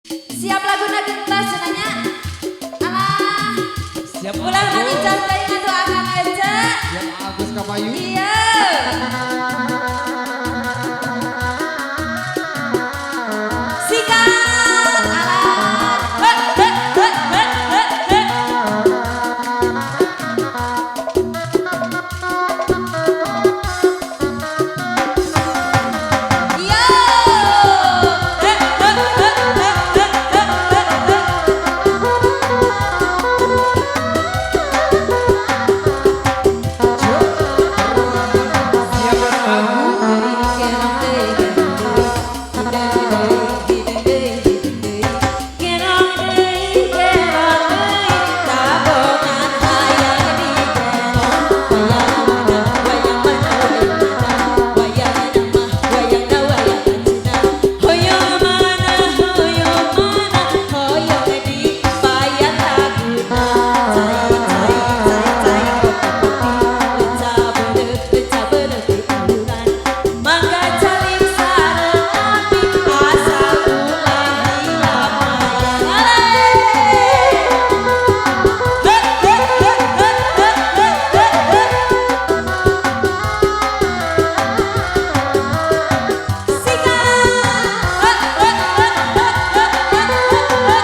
Siap laguna gentas cenanya. Alah. Siap Ulah Agus. mani teuing atuh Akang Ece. Siap Agus Kapayu. Iya. Sikat. Alah. He he he he he he. Iya. He he he he he he he. Siap Agus. Mangga caling sareng api asal ulah hilap mayang. He he he he he he he. Sikat. He he he he he he he.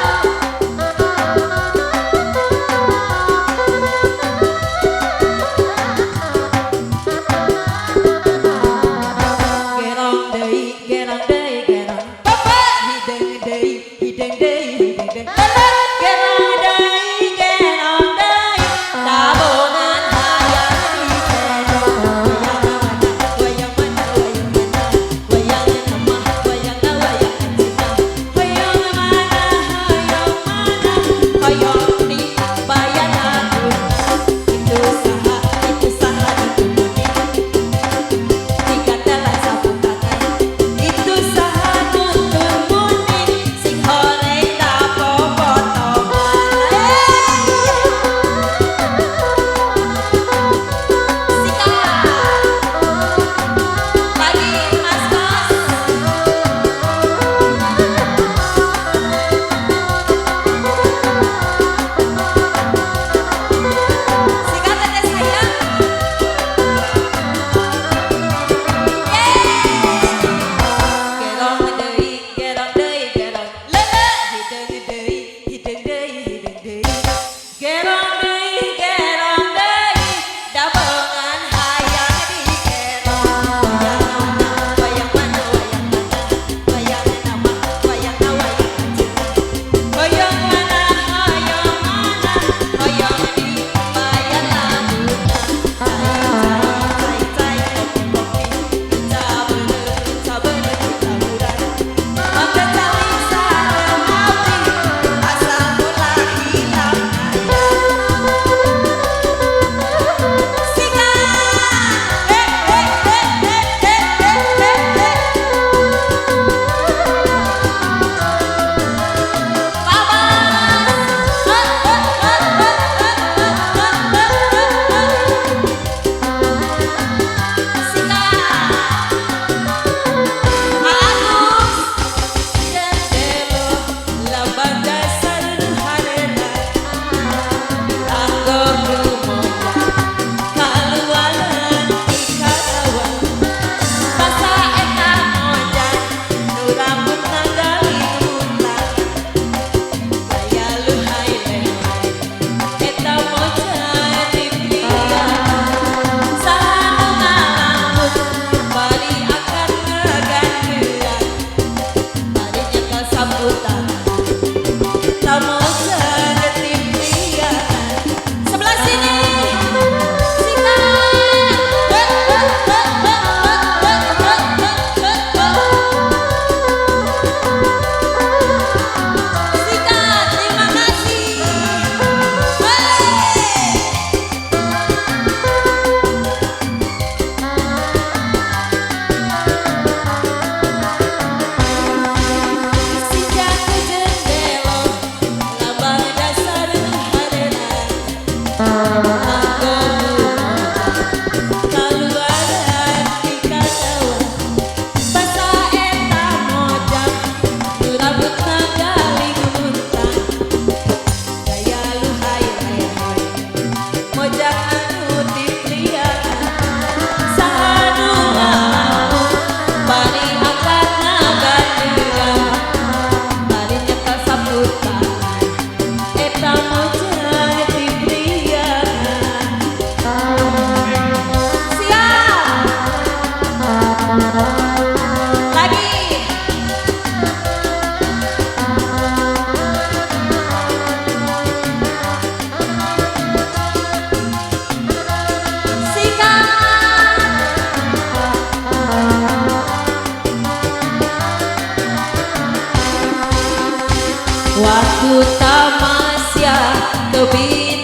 Gerong deui, gerong deui, gerong. Bapak hideung deui, hideung deui, hideung deui. Bapak gerong deui, gerong deui. Tabungan hayang digerong. Wayang mana, wayang mana, wayang mana, wayang nama, wayang wayang cinta. Hoyong mana, hoyong mana, hoyong di bayan laguna. Itu saha, itu saha, itu muni. Dikatakan sapu tangan itu saha nuntun muni sing horeng tapopo. Waktu tamasya tebi.